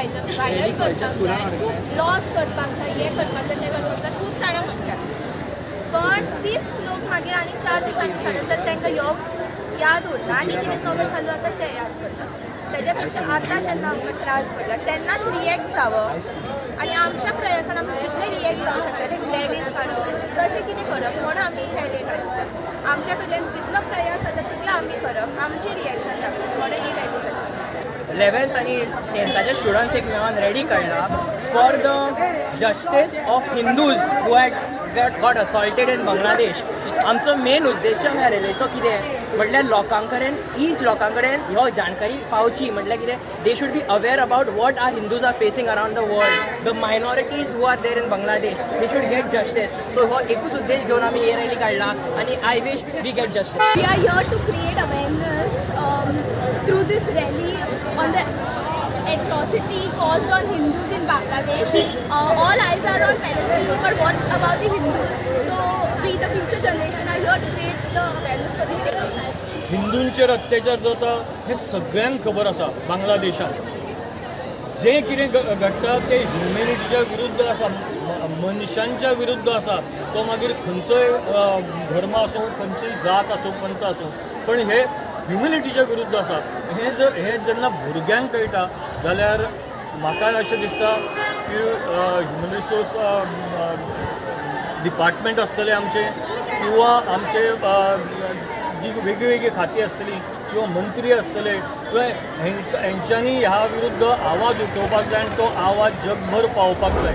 Viral करपाक जाय, खूब लॉस करपाक जाय, हें करपाक जाय, तें करपाक जाय, खूब जाणां म्हणटात. पण तीच लोक मागीर आनी 4 दिसांनी जालें जाल्यार तांकां यो याद उरता आनी कितें नवें चालू जाता तें याद करता. तेज्या पेक्षा आतां जेन्ना आमकां त्रास पडला तेन्नाच रिएक्ट जावप आनी आमच्या प्रयासान आमी कितले रिएक्ट जावंक शकता, रॅलीज काडप, तशें कितें करप म्हणून आमी रॅली काडटा. आमच्या कडल्यान जितलो प्रयास जाता तितलो आमी करप, आमचें रिएक्शन दाखोवप म्हणून ही रॅली जाता. 11th आनी 10थाचे स्टुडंट्स एक मेळोन रॅली काडला for the justice of Hindus who had got assaulted in Bangladesh. आमचो मेन उद्देश ह्या रॅलीचो कितें म्हटल्यार लोकां कडेन, ईच लोकां कडेन ह्यो जाणकारी पावची. म्हटल्यार कितें, they should be aware about what our Hindus are facing around the world, the minorities who are there in Bangladesh, they should get justice. So हो एकूच उद्देश घेवन आमी ही रॅली काडला आनी I wish we get justice. We are here to create awareness through this rally on the atrocity caused on Hindus in Bangladesh. All eyes are on Palestine, but what about the Hindus? So we, the future generation, are here to create the awareness for the same. हिंदूंचेर अत्याचार जाता हें सगळ्यांक खबर आसा. बांगलादेशांत जें कितें घडटा तें ह्युमॅनिटीच्या विरुद्ध आसा, मनशांच्या विरुद्ध आसा. तो मागीर खंयचोय धर्म आसूं, खंयचीय जात आसूं, पंथ आसूं, पण हे ह्युमॅनिटीच्या विरुद्ध आसा. हें जर हें जेन्ना भुरग्यांक कळटा जाल्यार म्हाका अशें दिसता की ह्युमन रिसोर्स डिपार्टमेंट आसतलें आमचें किंवा आमचे जी वेगळी वेगळी खातीं आसतलीं किंवा मंत्री आसतले किंवा हेंच्यांनी ह्या विरुद्ध आवाज उठोवपाक जाय आनी तो आवाज जगभर पावोवपाक जाय.